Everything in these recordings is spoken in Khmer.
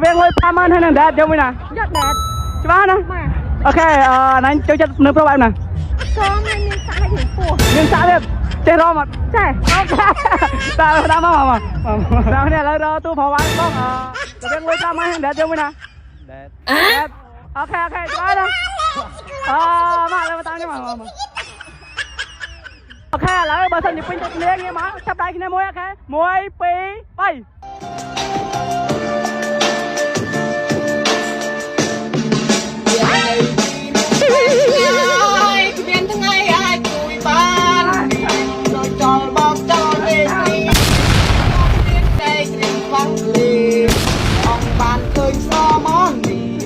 វាងលុយ50000ហើយនឹង date យកមួយណា? យក date។ ច្បាស់ណា? បាទ។ Okay អឺណាញ់ចូលចិត្តនៅប្រុសបែបណា? កមានមានសាក់ឲ្យរៀងពោះ។ មានសាក់ទៀតចេះរំអត់? ចេះ។ Okay តាតាមមកមកមកនេះឥឡូវរកទូប្រវត្តិបងអឺរវាងលុយ50000ហើយ date យកមួយណា? Date. Date. Okay, ច្បាស់ណាអឺមកឥឡូវតាមខ្ញុំមកមក okay ឥឡូវបើសិនជាពេញចិត្តគ្នាងាកមកចាប់ដៃគ្នាមួយ okay 1 2 3។ ហើយគ្មានថ្ងៃអាចជួយបានដូចចោលបោកចោលទេគ្មានតែគ្រៀងខ្វាំងឃ្លៀអង្គបានឃើញស្រមននេះ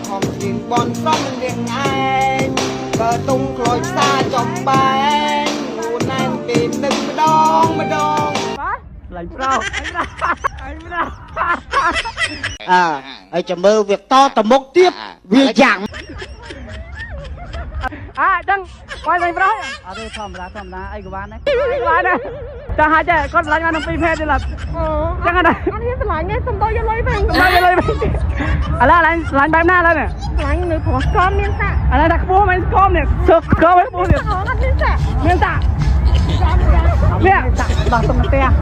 ខំគ្រៀងបនស្រមនឹងរៀងឯងបើទុំក្លោចសាចំបែងនួនណែនពេលនឹកម្ដងម្ដង បាទឡាញ់ប្រុសអញប្រុស អើហើយចាំមើលវាតទៅមុខទៀតវាយ៉ាង អាអញ្ចឹងបាយឡាញ់ប្រុស? អត់ទេធម្មតាធម្មតាអីក៏បានដែរ។ បានដែរចាហាច់គាត់ឡាញ់បានទាំងពីរភេទទេឡា អូ ចឹងណា អត់ហ៊ានស្រឡាញ់ទេសុំដល់យកលុយវិញ។ មកយកលុយវិញឥឡូវឡាញ់ឡាញ់បែបណាឥឡូវនេះ? ស្រឡាញ់នៅប្រុសកមានសាក់។ ឥឡូវថាខ្ពស់មិនស្គមនេះសើស្គមមិនខ្ពស់ទៀត។ អូអត់មានសាក់។ មានសាក់នេះ សាក់ដោះទុំផ្ទះ។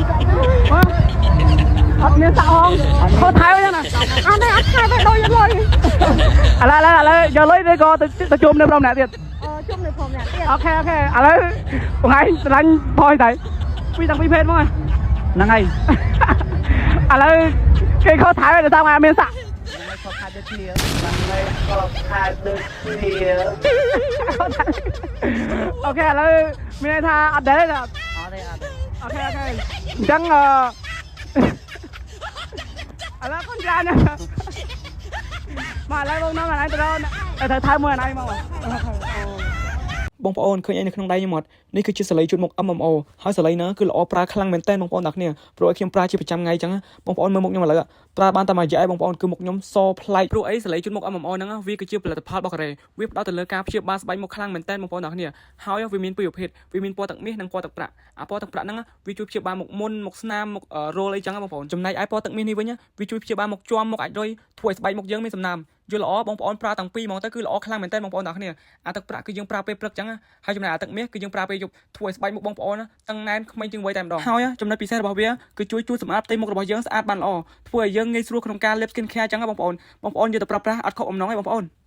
អត់មានសាក់ហងខុសថៃចឹងណា។ អត់ទេអត់ខែទៅដូចយកលុយ ឥឡូវឥឡូវឥឡូវយកលុយឬក៏ទៅទៅជួបនៅប្រុសម្នាក់ទៀត? អឺជុំនៅព្រមអ្នកទៀត។ Okay ឥឡូវបងឯងស្រឡាញ់ផយតែពីតាំងពីភេទមក ហ្នឹងហើយ ឥឡូវគេខុសថៃដោយសារមានសាក់ ខុសខាតដូចគ្នាហ្នឹងហើយខុសខាតដូចគ្នា Okay ឥឡូវមានន័យថាអត់ដែរទេ? អត់ទេអត់ទេ។ Okay អញ្ចឹងអឺឥឡូវកូនច្រើនណាមកឥឡូវបងនាំអាណៃទៅដល់ត្រូវថើមួយអាណៃមក បងប្អូនឃើញអីនៅក្នុងដៃខ្ញុំអត់នេះគឺជាសលៃជូតមុខ MMO ហើយសលៃហ្នឹងគឺល្អប្រើខ្លាំងមែនតើបងប្អូនទាំងគ្នាព្រោះឲ្យខ្ញុំប្រើជាប្រចាំថ្ងៃអញ្ចឹងបងប្អូនមើលមុខខ្ញុំឥឡូវប្រើបានតែមួយរយៈឯងបងប្អូនគឺមុខខ្ញុំសប្លែកព្រោះអីសលៃជូតមុខ MMO ហ្នឹងវាគឺជាផលិតផលរបស់កូរ៉េវាផ្ដោតទៅលើការព្យាបាលស្បែកមុខខ្លាំងមែនតើបងប្អូនទាំងគ្នាហើយវាមានពីរប្រភេទវាមានពណ៌ទឹកមាសនិងពណ៌ទឹកប្រាក់អាពណ៌ទឹកប្រាក់ហ្នឹងវាជួយព្យាបាលមុខមុនមុខស្នាមមុខរោលអីចឹងបងប្អូនចំណែកឯពណ៌ទឹកមាសនេះវិញវាជួយព្យាបាលមុខជាំមុខអាចរុយធ្វើឲ្យស្បែកមុខយើងមានសំណើមយល់ល្អបងប្អូនប្រើតាំងពីហ្មងទៅគឺល្អខ្លាំងមែនតើបងប្អូនទាំងគ្នាអាទឹកប្រាក់គឺយើងប្រើពេលព្រឹកចឹងហើយចំណែកអាទឹកមាសគឺយើងប្រើពេលយប់ធ្វើឲ្យស្បែកមុខបងប្អូនតឹងណែនក្មេងជាងវ័យតែម្ដងហើយចំណុចពិសេសរបស់វាគឺជួយជូតសម្អាតផ្ទៃមុខរបស់យើងស្អាតបានល្អធ្វើឲ្យយើងងាយស្រួលក្នុងការលាប skin care ចឹងបងប្អូនបងប្អូនយកទៅប្រើប្រាស់អត់ខកបំណងទេបងប្អូន។